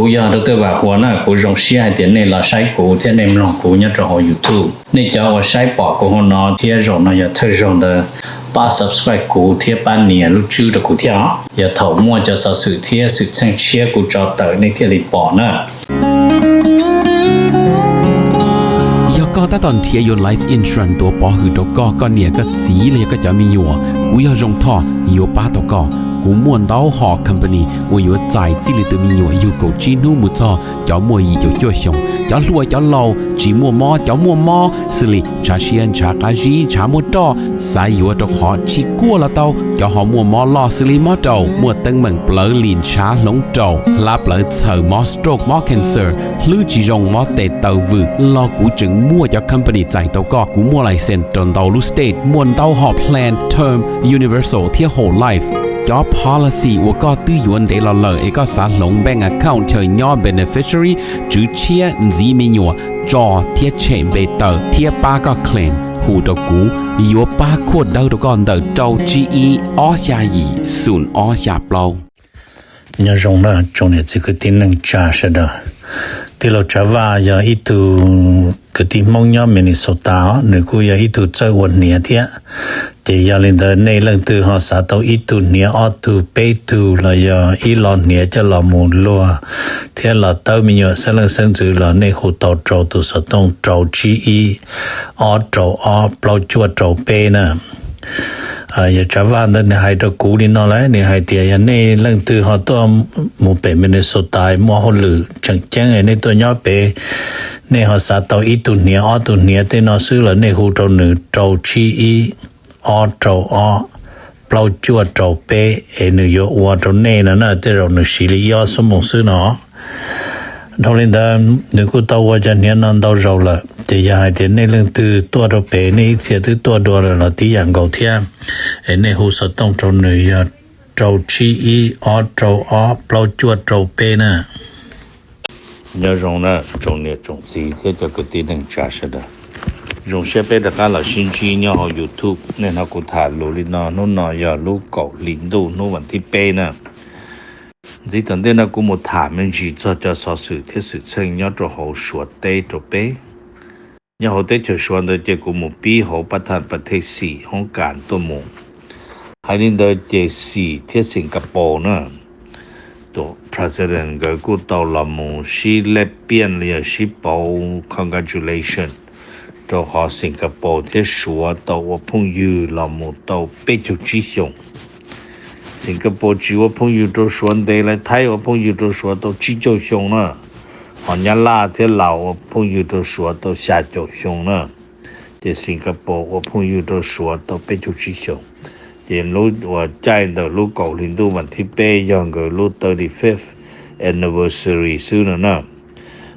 Kuv yog Doctor Vam Huas na, kuv zoo siab hais tias nej los saib kuv thiab nej mloog kuv nyob rau hauv YouTube. Nej cov uas saib pom kuv hauv no thiab zaum no yog thawj zaug ntawd, pab subscribe kuv thiab pab nias lub tswb rau kuv thiab os. Yog thaum muaj cov xov xwm thiab xwm txheej tshiab kuv tso tawm nej thiaj li pom na. Yog koj tab tom nrhiav yuav life insurance tuav pov hwm rau koj, koj niam koj txiv los yog koj cov me nyuam, kuv yog Zoo Thoj yuav pab tau koj. Kuv muaj ntau hom company uas yuav txais txij li tus me nyuam yug kaum tsib hnub mus txog cov muaj yim caum cuaj xyoos, cov hluas cov laus, tsis muaj mob cov muaj mob, xws li ntshav siab ntshav qab zib ntshav muaj roj, xav yuav rau qhov tsis kuaj los tau, cov ho muaj mob loj xws li mob raum, muaj teeb meem plawv lim ntshav hloov raum, hlab plawv txhaws, mob stroke mob cancer, hlwb tsis zoo mob tes taw vwm los kuv tseem muaj cov company txais tau koj. Kuv muaj license rau ntau lub state, muaj ntau hom plan term, universal thiab whole life. Cov policy uas koj twb yuav ntev los lawm es koj xav hloov bank account chaw nyob beneficiary, tswv tshiab, ntxiv me nyuam, tso thiab tshem npe tawm thiab pab koj claim, hu rau kuv, yuav pab khuaj dawb rau koj ntawm rau tsib ib ob xya yim xoom ob xya plaub. Nyob zoo na tsoom niam txiv kwv tij neej tsa sawv daws. Tij laug Tsav Vaj yog ib tug kwv tij Hmoob nyob Minnesota os, nws kuj yog ib tug txawj ua hniav thiab. Ces yog li ntawd nej leej twg ho xav tau ib tug hniav ob tug peb tug los yog ib lo hniav coj los mus luag thiab los tawb me nyuam xeeb leej xeeb ntxwv los nej hu tau rau tus xov tooj rau tsib ib ob rau ob plaub cuaj rau peb na. Yog Tsav Vaj ntawd nws hais rau kuv li no lawm, nws hais tias yog nej leej twg ho tuaj mus pem Minnesota muaj hauj lwm tseem ceeb nej tuaj nyob pem, nej ho xav tau ib tug hniav ob tug hniav tej no xwb los nej hu rau nws rau tsib ib ob rau ob plaub cuaj rau peb es nws yuav ua rau nej no na, tej zaum nws siv li ib ob xuab moos xwb no. Dhau li ntawd nws kuj tau ua cov hniav no ntau zaus lawm, ces yog hais tias nej leej twg tuaj rau pem nej ib txhia twb tuaj dua lawm los tib yam nkaus thiab, es nej hu xov tooj rau nws yog rau tsib ib ob rau ob plaub cuaj rau peb na. Nyob zoo na tsoom niam tsoom txiv thiab cov kwv tij neej tsa sawv daws. Zoo siab peb rov qab los sib ntsib nyob hauv YouTube. Nej hnov kuv tham lus li no, hnub no yog lub kaum hli ntuj hnub vas thib peb na. Ntxiv tom ntej no kuv mus tham me ntsis txog cov xov xwm thiab xwm txheej nyob rau hauv Suav teb rau peb. Nyob hauv teb chaws Suav ntawd ces kuv mus pib hauv Pathan Pathe xim hoob kas tuaj mus. Hais li ntawd ces xim thiab Singapore na, tus president nkawd kuj tau los mus sib lej piaj los yog sib pauv congratulation, rau qhov Singapore thiab Suav tau ua phooj ywg los mus tau peb caug tsib xyoos. Singapore tsis ua phooj ywg rau Suav ntev, lawv Thaib ua phooj ywg rau Suav tau tsib caug xyoo na, ho Nyab Laj thiab Laus ua phooj ywg rau Suav tau xya caum xyoo na. Ces Singapore ua phooj ywg rau Suav tau peb caug tsib xyoos. Ces lub uas caij ntawm lub kaum hli ntuj vas thib peb yog nkawd lub thirty fifth anniversary xwb no na.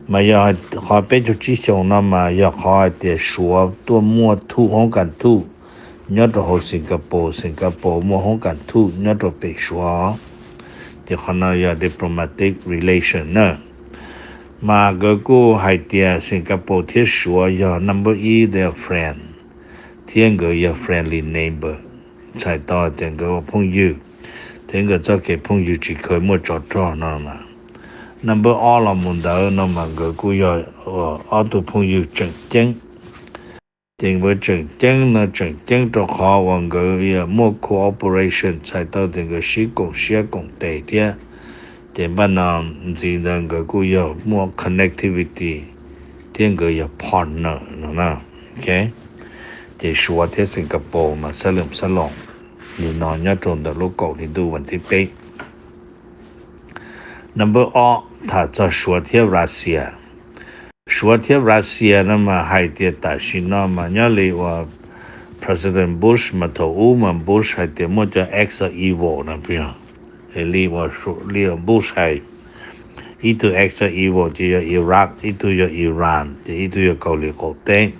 Mas yog qhov peb caug tsib xyoos no mas yog qhov hais tias Suav tuaj muaj thuj hoob kas thuj nyob rau hauv Singapore, Singapore muaj hoob kas thuj nyob rau pem Suav. Ces qhov no yog diplomatic relation na. Mas nkawd kuj hais tias Singapore thiab Suav yog number ib, they are friend, thiab nkawd yog friendly neighbor, txhais tau tias nkawd ua phooj ywg, thiab nkawd txoj kev phooj ywg tsis kheev muaj tsov rog no mas. Number ob los mus ntawd no mas nkawd kuj yog ob tug phooj ywg tseem ceeb. Ces nkawd tseem ceeb no tseem ceeb rau qhov uas nkawd muaj cooperation, txhais tau tias nkawd sib koom siab koom tes thiab. Ces npaj no ntxiv ntawd nkawd kuj yog muaj connectivity thiab nkawd yog partner no na. Ces Suav thiab Singapore mas xab lwm xab loos li no nyob rau ntawm lub kaum hli ntuj vas thib peb. Number ob, tham txog Suav thiab Russia. Suav thiab Russia no mas hais tias tam sim no mas nyob li uas President Bush mas thaum ub mas Bush hais tias muaj cov X of evil no, li uas Bush hais, ib tug X of evil ces yog Iraq, ib tug yog Iran, ces ib tug yog Kaus Lim qaum teb.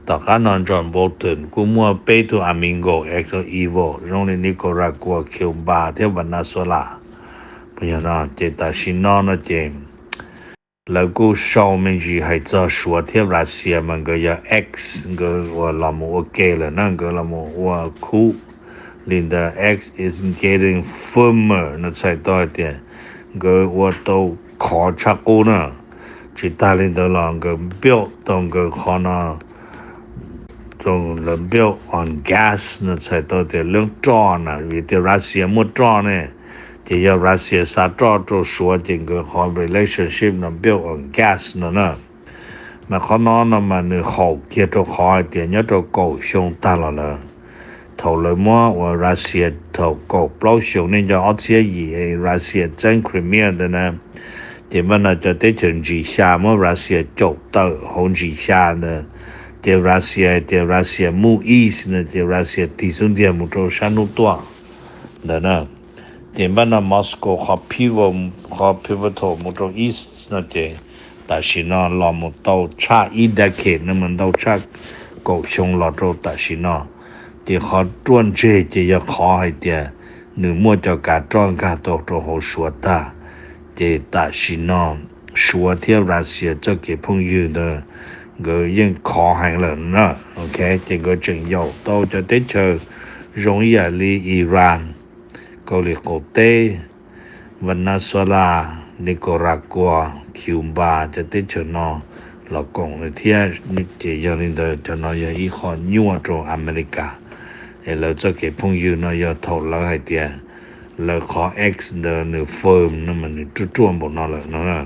Tom qab no John Bolton kuj muaj peb tug amigo X of evil zoo li Nicaragua, Cuba thiab Venezuela. Ces tam sim no no ces lawv kuj sau me ntsis hais txog Suav thiab Russia mas nkawd yog X, nkawd uas los mus ua ke lawm na, nkawd los mus ua khub li ntawd, X is getting firmer no txhais tau hais tias nkawd ua tau khov tshaj qub na. Tsis tag li ntawd los nkawd build tau nkawd qhov no, lawv build on gas no txhais tau tias lub roj na, vim tias Russia muaj roj ne, ces yog Russia xa roj rau Suav ces nkawd qhov relationship no build on gas no na. Mas qhov no no mas nws haum kiag rau qhov hais tias nyob rau kaum xyoo tag los lawm, thaum lawv muab ua Russia thaum kaum plaub xyoo nej nco ob txhiab yim Russia txeeb Crimea ntawd na, ces npaj no cov teb chaws ntsis xya muab Russia caum tawm hauv ntsis xya ntawd, ces Russia hais tias Russia move east no ces Russia tig xub ntiag mus rau sab hnub tuaj ntawd na. Ces npaj no Moscow qhov pivotal, qhov pivotal mus rau east no ces tam sim no los mus tau tshaj ib decade no mas ntau tshaj kaum xyoo los rau tam sim no. Ces qhov ruaj ntseg ces yog qhov hais tias nws muaj cov kav roj nkag tau rau hauv Suav tag. Ces tam sim no Suav thiab Russia txoj kev phooj ywg ntawd nkawd yeej khov heev lawm na. Ok, ces nkawd tseem yaum tau cov teb chaws zoo ib yam li Iran, Kaus Lim qaum teb, Venezuela, Nicaragua, Cuba cov teb chaws no los koom thiab. Ces yog li ntawd cov no yog ib qho nyuaj rau America. Es lawv txoj kev phooj ywg no yog thaum lawv hais tias lawv qhov X ntawd nws firm no mas nws ruaj ruaj npaum no lawm no.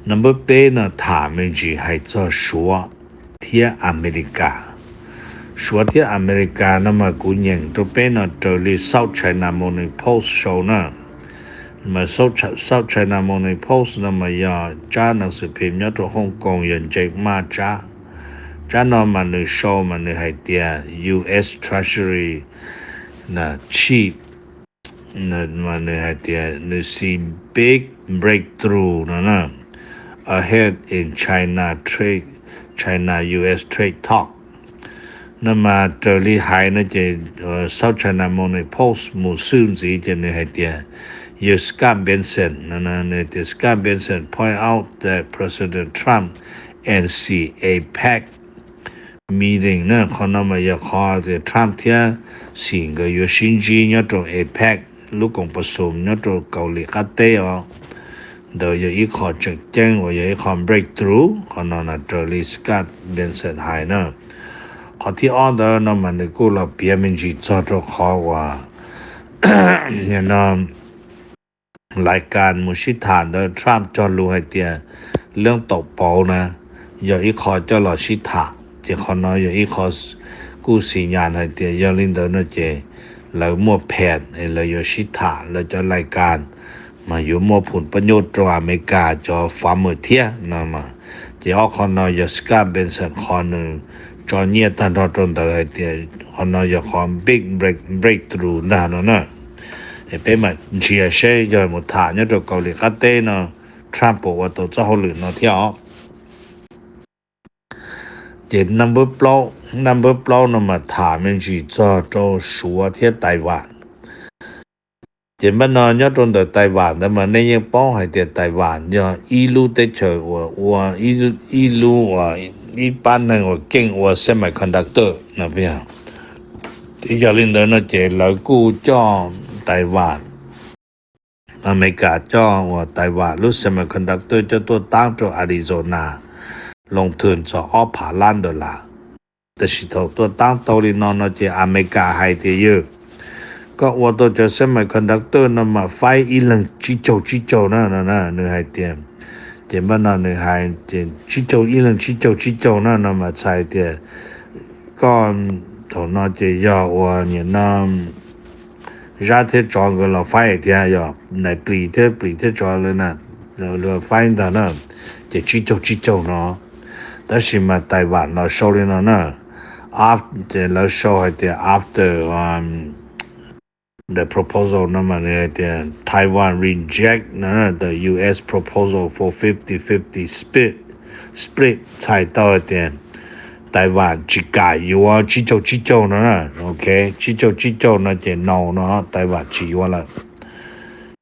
Number peb no tham me ntsis hais txog Suav thiab America. Suav thiab America no mas kuv nyeem rau peb no raws li South China Morning Post sau na. Mas South China Morning Post no mas yog tsab nas xwm phim nyob rau Hong Kong yog Jack Ma tsab. Tsab no mas nws sau mas nws hais tias U S Treasury chief mas nws hais tias nws see big breakthrough no na, ahead in China trade, China U S trade talk. No mas raws li hais no ces South China Morning Post mus xwb ntxiv ces nws hais tias yog Scott Bessent no, nws tias Scott Bessent point out that President Trump and Xi APEC meeting na. Qhov no mas yog qhov tias Trump thiab Xi nkawd yuav sib ntsib nyob rau APEC lub koom pas xum nyob rau Kaus Lim Qab Teb os. Ntawd yog ib qho tseem ceeb uas yog ib qho breakthrough. Qhov no na raws li Scott Bessent hais na. Qhov thib ob ntawd no mas nws kuj los piav me ntsis txog rau qhov uas no lais kas mus sib tham ntawd Trump cog lus hais tias leej taum pauv na yog ib qho coj los sib tham. Ces qhov no yog ib qho kuj xis nyas hais tias yog li ntawd no ces lawv muaj phem es lawv yuav sib tham, lawv cov lais kas mas yuav muaj phum pab nyuj rau Amelikas cov farmer thiab no. Ces ob qho no yog Scott Bessent qhov nws tso nyiaj tag nrho rau ntawd hais tias qhov no yog qhov big break, breakthrough ntag no na. Es peb mam ntsia seb yog mus tham nyob rau Kaus Lim Qab Teb no Trump puas ua tau txoj hauj lwm no thiab os. Ces number plaub, number plaub no mas tham me ntsis txog rau Suav thiab Taiwan. Ces npaj no nyob rau ntawm Taiwan ntawd mas nej yeej paub hais tias Taiwan yog ib lub teb chaws uas ua ib lub uas ib pab neeg uas keej ua semiconductor no. Yog li ntawd no ces lawv kuj coj Taiwan, Amelikas coj uas Taiwan lub semiconductor coj tuaj taab rau Arizona loo thwm txog ob phav lab dollar. Tab sis thaum tuaj taab tau li no no ces Amelikas hais tias yog koj ua tau cov semiconductor no mas faib ib leeg tsib caug tsib caug na no nws hais tias. Ces npaj no nws hais tias tsib caug ib leeg tsib caug tsib caug na no mas txhais tias koj thaum no ces yog uas nim no zab thiab tsov nkawd los faib thiab, yog nais plis thiab plis thiab tsov lawv faib ntag na, ces tsib caug tsib caug no. Tab sis mas Taiwan los sau li no na, ces lawv sau hais tias after the proposal no mas nws hais tias Taiwan reject the U S proposal for fifty fifty split, txhais tau hais tias Taiwan tsis kam yuav tsib caug tsib caug no na. Ok, tsib caug tsib caug no ces no no Taiwan tsis yuav lawm,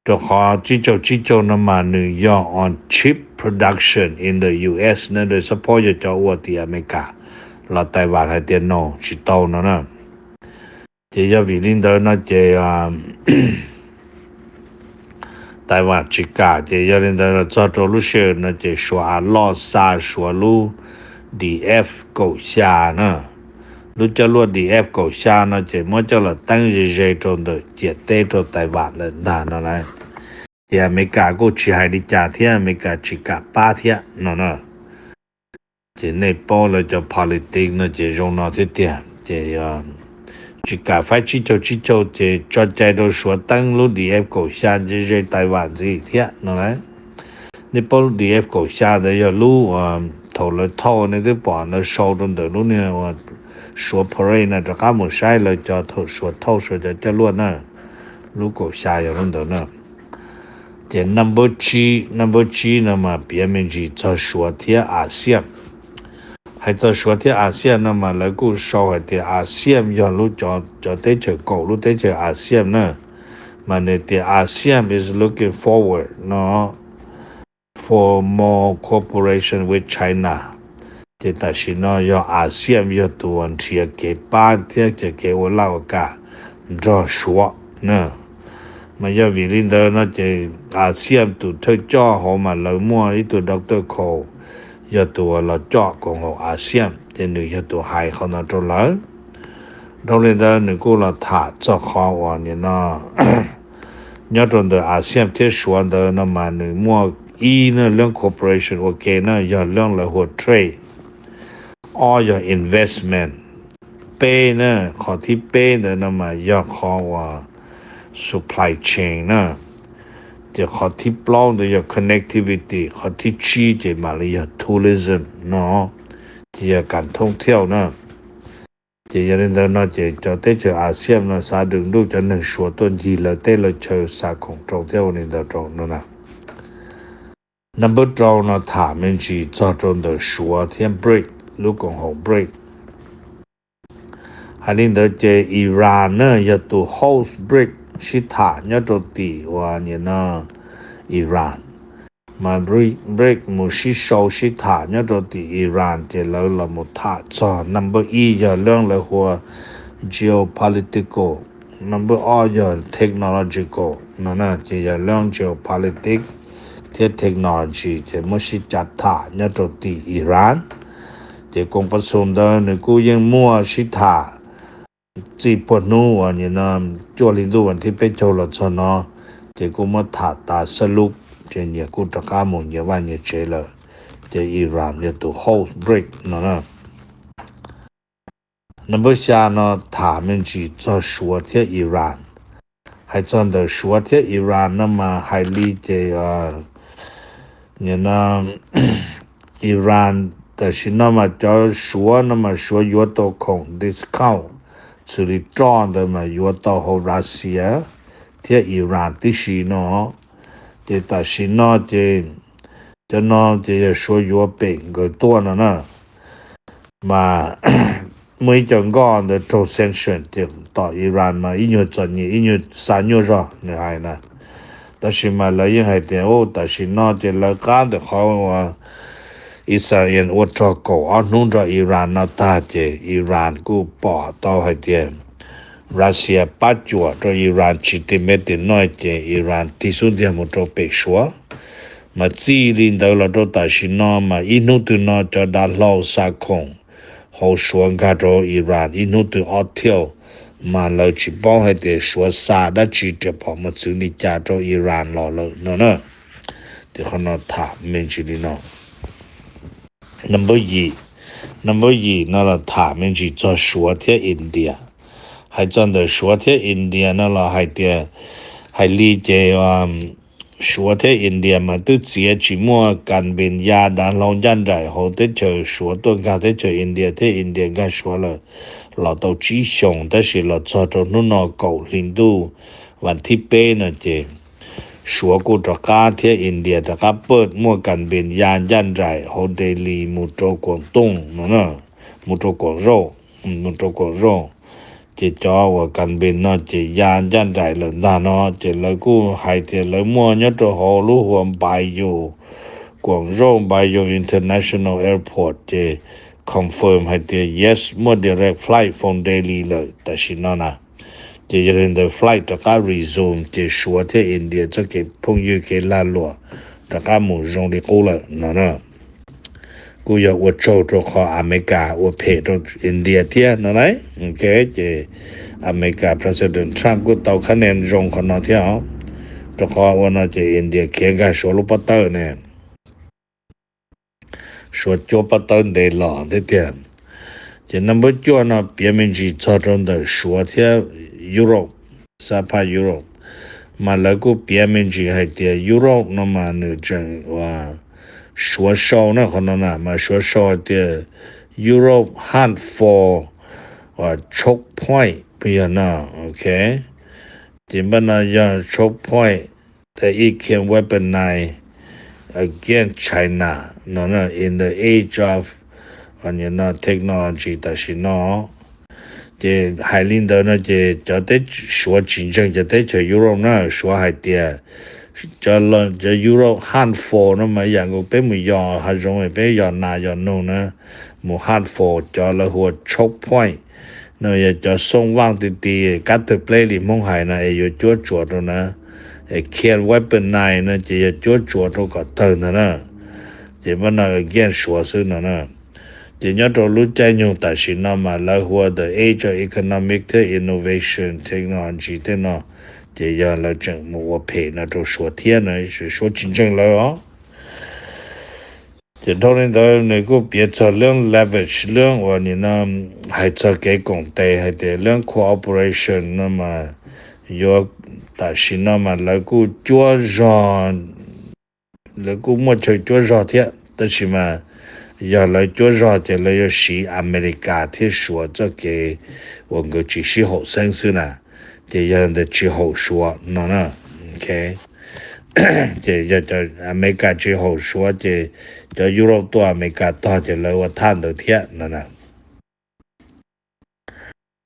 rau qhov tsib caug tsib caug no mas nws yog on chip production in the U S na, suppose yog cov ua tim Amelikas, los Taiwan hais tias no tsis tau no na. Ces yog vim li ntawd no ces, Taiwan tsis kam, ces yog li ntawd los txog rau lub sij hawm no ces Suav av loj xa Suav lub D F kaum xya na. Lub coj luaj D F kaum xya no ces muab coj los teeb ze ze rau ntawm ciam teb rau Taiwan lawm ntag no na. Ces Amelikas kuj tsis hais li cas thiab, Amelikas tsis kam pab thiab no na. Ces nej paub lawv cov politics no ces zoo no thiab tiag. Ces tsis kam faib tsib caug tsib caug ces tso cai rau Suav teeb lub D F kaum xya ze ze Taiwan ntxiv thiab no na. Nej paub lub D F kaum xya ntawd yog lub thaum lawv thauj, nej twb pom lawv sau rau ntawm lub niag Suav parade na, rov qab mus saib lawv cov thaum Suav thauj Suav cov coj luaj na. Lub kaum xya yog lub ntawd na. Ces number tsib, number tsib no mas piav me ntsis txog Suav thiab ASEAN. Hais txog Suav thiab ASEAN no mas lawv kuj sau hais tias ASEAN yog lub cov, cov teb chaws kaum lub teb chaws ASEAN na. Mas nws tias ASEAN is looking forward no for more cooperation with China. Ces tam sim no yog ASEAN yog tus uas nrhiav kev pab thiab kev ua laj ua kam nrog Suav na. Mas yog vim li ntawd no ces ASEAN tus thawj coj hauv mas lawv muaj ib tug Doctor Ko, yog tus uas los coj koom haum ASEAN, ces nws yog tus hais qhov no rau lawv. Dhau li ntawd nws kuj los tham txog qhov uas nim no nyob rau ntawm ASEAN thiab Suav ntawd no mas nws muaj ib na, leej cooperation ua ke na yog leej lawv hu ua trade, ob yog investment, peb na, qhov thib peb ntawd no mas yog qhov uas supply chain na, ces qhov thib plaub ntawd yog connectivity, qhov thib tsib ces mam li yog tourism no, ces yog kam thoob thiauj na. Ces yog li ntawd no ces cov teb chaws ASEAN no xav dws nruj cov neeg Suav tuaj ncig lawv teb lawv chaw xa khoom rau thiab ua li ntawd rau no na. Number rau no tham me ntsis txog rau ntawm Suav thiab BRIC, lub koom haum BRIC. Hais li ntawd ces Iran na yog tus host BRIC sib tham nyob rau tim uas nim no Iran. Mas BRIC mus sib sau sib tham nyob rau tim Iran ces lawv los mus tham txog number ib yog leej lawv hu ua geopolitical, number ob yog technological no na, ces yog leej geopolitics thiab technology ces muab sib cav tham nyob rau tim Iran. Ces koom pas xum ntawd nws kuj yeej muaj sib tham txij puag hnub uas nim no cuaj hli ntuj vas thib peb caug los txog no, ces kuj muab tham tas xab lub, ces nyias kuj rov qab mus nyias vaj nyias tsev lawm. Ces Iran yog tus host BRIC no na. Number xya no tham me ntsis txog Suav thiab Iran. Hais txog ntawm Suav thiab Iran no mas hais li ces nim no Iran tam sim no mas cov Suav no mas Suav yuav tau khoom discount xws li roj ntawd mas yuav tau hauv Russia thiab Iran tib si no. Ces tam sim no ces cov no ces yog Suav yuav pem nkawd tuaj no na. Mas muaj ib co nkoj ntawd raug sanction ces tom Iran mas ib nyuag txom nyem ib nyuag xa nyuaj zog nws hais na. Tab sis mas lawv yeej hais tias tam sim no ces lawv qab ntawm qhov uas Israel ua rog kaum ob hnub nrog Iran no tag ces Iran kuj pom tau hais tias Russia pab cuam rau Iran tsis tig me tig no ces Iran tig xub ntiag mus rau pem Suav. Mas txij li ntawd los rau tam sim no mas ib hnub twg no cov dav hlau xa khoom hauv Suav nkag rau Iran ib hnub twg ob thiauj, mas lawv tsis paub hais tias Suav xa dab tsi riam phom mus txwv li cas rau Iran los lawm no na. Ces qhov no tham me ntsis li no. Number yim, number yim no los tham me ntsis txog Suav thiab India. Hais txog ntawm Suav thiab India no los hais tias, hais li ces Suav thiab India mas twb txiav tsis muaj kas npes ya dav hlau ncaj nraim hauv teb chaws Suav tuaj nkag teb chaws India thiab India nkag Suav lawm los tau tsib xyoos, tab sis los txog rau hnub no kaum hli ntuj vas thib peb no ces Suav kuj rov qab thiab India rov qab paj muaj kas npes ya ncaj nraim hauv Delhi mus rau Kuam Tooj no, mus rau Kuam Zauj, mus rau Kuam Zauj. Ces cov uas kas npes no ces ya ncaj nraim lawm ntag no, ces lawv kuj hais tias lawv muaj nyob rau hauv lub hu ua Npaiyus, Kuam Zauj Npaiyus International Airport ces confirm hais tias yes, muaj direct flight from Delhi lawm tam sim no na. Ces yog li ntawd flight rov qab resume ces Suav thiab India txoj kev phooj ywg kev lag luam rov qab mus zoo li qub lawm no na. Kuj yog ua tsaug rau qhov Amelikas ua phem rau India thiab no lauj. Ok, ces Amelikas President Trump kuj tau khab nen zoo qhov no thiab os. Rau qhov ua no ces India khiav nkag Suav lub pob tawb ne. Suav cuab pob tawb ntev los thiab tiag. Ces number cuaj no piav me ntsis txog rau ntawm Suav thiab Europe, sab phaj Europe, mas lawv kuj piav me ntsis hais tias Europe no mas nws tseem ua Suav sau na, qhov no na mas Suav sau hais tias Europe hunt for choke point, yog no, ok. Ces npaj no yog choke point that it can weaponize against China no in the age of technology tam sim no. Ces hais li ntawd no ces cov teb, Suav tsis ntseeg cov teb chaws Europe na, Suav hais tias cov Europe hunt for no mas ib yam nkaus peb mus yos hav zoov, peb yos nas yos noog na, mus hunt for cov lawv hu ua choke point no yog cov xooj vaj ti ti kab tawg pleb li Hmoob hais no es yuav cuab tsuas rau na. Can weaponize no ces yog cuab tsuas rau kom tawg ntag na. Ces npaj no against Suav xwb no na. Ces nyob rau lub caij nyoog tam sim no mas lawv hu ua the age of economic thiab innovation technology tej no, ces yog lawv tseem mus ua phem no rau Suav thiab no, Suav tsis ntseeg lawv os. Ces dhau li ntawd nws kuj piav txog lub leverage, lub uas nim no hais txog kev koom tes hais tias lub cooperation no mas yuav tam sim no mas lawv kuj cuab zog, lawv kuj muaj chaw cuab zog thiab, tab sis mas yog lawv cuab zog ces lawv yuav siv Amelikas thiab Suav txoj kev uas nkawd tsis sib haum xeeb xwb na, ces yog ntawd tsis haum Suav no na. Ces yog cov Amelikas tsis haum Suav ces cov Europe tuaj Amelikas tog ces lawv ua thaj ntawd thiab no na.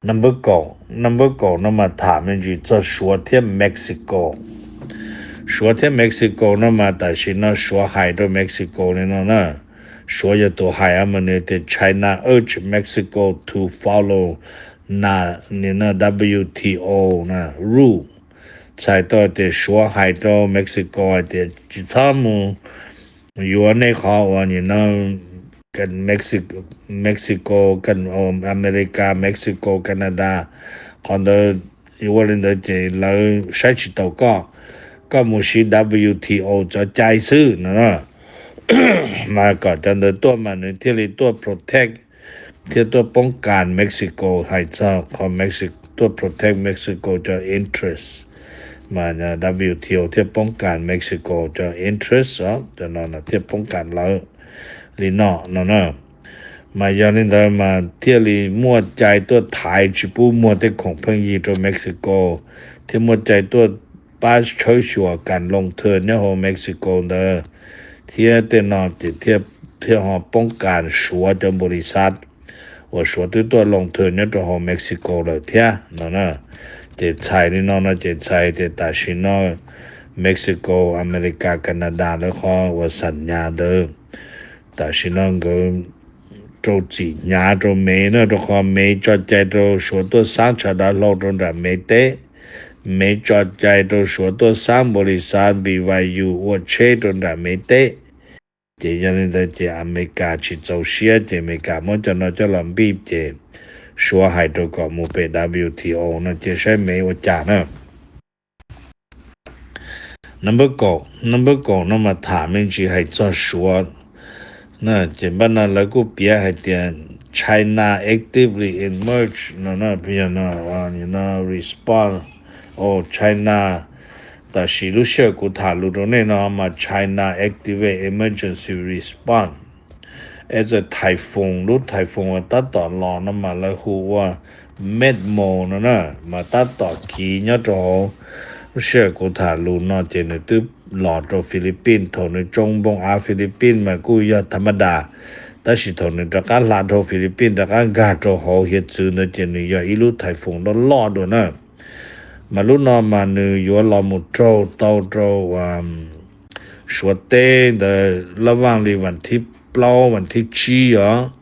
Number kaum, number kaum no mas tham me ntsis txog Suav thiab Mexico. Suav thiab Mexico no mas tam sim no Suav hais rau Mexico li no na. Suav yog tus hais mas nws tias China urge Mexico to follow na, nim no W T O na rule. Txhais tau tias Suav hais rau Mexico hais tias tsis txhob mus yuav nej qhov uas nim no Mexico, Amelikas, Mexico, Canada, qhov ntawd ua li ntawd ces lawv saib tsis taus koj, koj mus siv W T O cov cai xwb no. Mas kom cov ntawd tuaj mas nws thiaj li tuaj protect thiab tuaj poob kas Mexico, hais txog qhov Mexi, tuaj protect Mexico cov interest, mas W T O thiaj poob kas Mexico cov interest os, cov no thiaj poob kas lawv li no no na. Mas yog li ntawd mas thiaj li muaj cai tuaj thaiv tsis pub muag tej khoom pheej yig rau Mexico, thiaj muaj cai tuaj pab tshawb xyuas kas loo thawj nyob hauv Mexico ntawd, thiab tej no ces thiaj ho poob kas Suav cov npaum li xav uas Suav twb tuaj loo thawj nyob rau hauv Mexico lawm thiab no na. Ces txhais li no no ces txhais tias tam sim no Mexico, Amelikas, Canada lawv qhov uas xam nyas ntawd tam sim no nkawd rau txim hnyav rau Mev na, rau qhov Mev tso cai rau Suav tuaj xaab tshav dav hlau rau nram Mev teb. Mev tso cai rau Suav tuaj xaab npaum li xav B Y U ua tsheb rau nram Mev teb. Ces yog li ntawd ces Amelikas tsis txaus siab ces Amelikas muab cov no coj los npij ces Suav hais rau kom mus pem W T O no ces saib Mev ua cas na. Number kaum, number kaum no mas tham me ntsis hais txog Suav. Ces npaj no lawv kuj piav hais tias China actively emerge no, no respond, o China, tam sim lub sij hawm kuv tham lus rau nej no mas China activate emergency response as a typhoon, lub typhoon uas tab tom los no mas lawv hu ua Metmo no na, mas tab tom kiv nyob rau hauv lub sij hawm kuv tham lus no ces nws twb los rau Philippines, thaum nws tsoo npoo av Philippines mas kuj yog tha ma das, tab sis thaum nws rov qab hla dhau Philippines rov qab nkag rau hauv hiav txwv ntawd ces nws yog ib lub typhoon loj loj dua na. Mas lub no mas nws yuav los mus raug tau rau Suav teb ntawd lab vaj li vas thib plaub vas thib tsib os.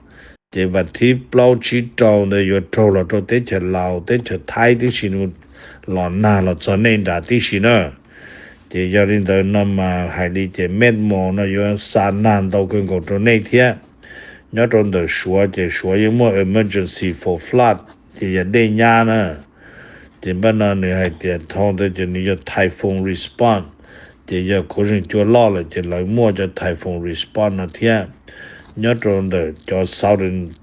Ces vas thib plaub tsib rau ntawd yuav raug los rau teb chaws Laus teb chaws Thaib tib si, nws los nag los txog nej nrad tib si na. Ces yog li ntawd no mas hais li ces Metmo no yuav xa nag ntau kawg nkaus rau nej thiab. Nyob rau ntawm Suav ces Suav yeej muaj emergency for flood, ces yog dej nyab na. Ces npaj no nws hais tias thaum ntawd ces nws yog typhoon response, ces yog khuv zeeg cua loj lawm ces lawv muaj cov typhoon response no thiab. Nyob rau ntawm cov southern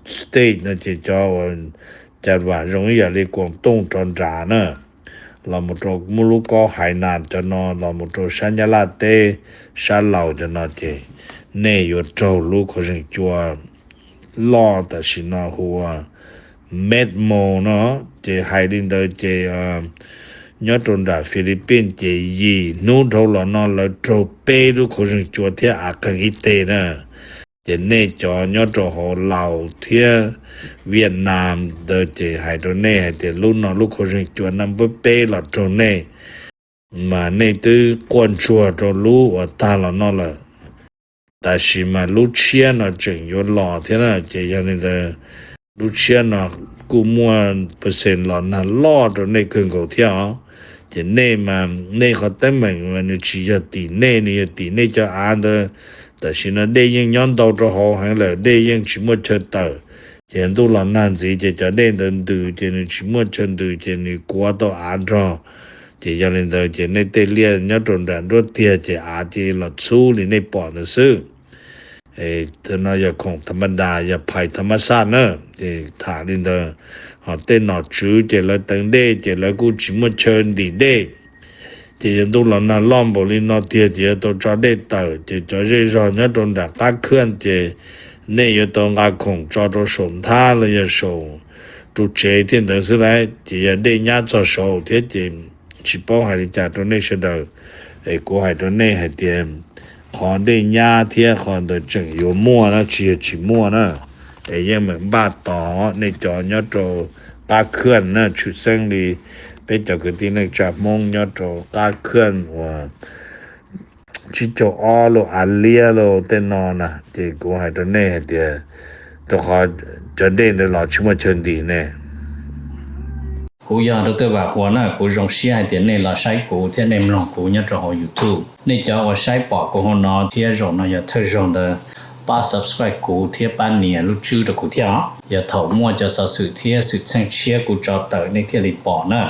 state no ces cov uas cas vam zoo ib yam li Kuam Tooj rov nrad na, los mus rau muaj lub kaub Haiv Nas cov no los mus rau sab Nyab Laj teb, sab Laus cov no ces nej yuav raug lub khuv zeeg cua loj tam sim no hu ua Metmo no. Ces hais li ntawd ces nyob rau nram Philippines ces yim hnub dhau los no lawv raug peb lub khuv zeeg cua thiab av qeeg ib teg na. Ces nej cov nyob rau hauv Laus thiab Vietnam ntawd ces hais rau nej hais tias lub no lub khuv zeeg cua naj npawb peb los raug nej, mas nej twb quaj ntsuag rau lub uas tag los no lawm. Tab sis mas lub tshiab no tseem yuav los thiab na, ces yog li ntawd lub tshiab no kuj muaj percent los nag loj rau nej kawg nkaus thiab os. Ces nej mas nej qhov teeb meem mas nws tsis yog tim nej, nws yog tim nej cov av ntawd. Tam sim no dej yeej nyob ntau rau hauv heev lawm, dej yeej tsis muaj chaw tawm. Ces ntuj los nag ntxiv ces cov dej ntawd ntws ces nws tsis muaj chaw ntws ces nws kuav tau av nrog. Ces yog li ntawd ces nej tej liaj nyob rau nram nruab tiag ces av cia li los txhub li nej pom ntawd xwb. Tus no yog khoom tham ma das, yog phais tham ma saj na. Ces tham li ntawd, ho tej nom tswv ces lawv teev dej ces lawv kuj tsis muaj chaw ntim dej. Ces yog ntuj los nag loj npaum li no tiag ces yuav tau tso dej tawm, ces cov zej zog nyob rau nram qab khwj ces nej yuav tau nqa khoom tso rau saum nthab los yog saum ru tsev thiab ntawd xwb lauj. Ces yog dej nyab txog saud thiab ces tsis paub hais li cas rau nej sawv daws. Es kuv hais rau nej hais tias qhov dej nyab thiab qhov ntawd tseem yuav muaj na, tsis yog tsis muaj na. Es yeej meem npaj tos nej cov nyob rau qab khwj na, tshwj xeeb li peb cov kwv tij neej tsa Hmoob nyob rau qab khwj uas tsib caug ob los av liab los tej no na, ces kuv hais rau nej hais tias rau qhov cov dej ntawd los tsis muaj chaw ntim ne. Kuv yog Dr. Vam Huas na, kuv zoo siab hais tias nej los saib kuv thiab nej mloog kuv nyob rau hauv YouTube. Nej cov uas saib pom kuv hauv no thiab zaum no yog thawj zaug ntawd, pab subscribe kuv thiab pab nias lub tswb rau kuv thiab os. Yog thaum muaj cov xov xwm thiab xwm txheej tshiab kuv tso tawm nej thiaj li pom na.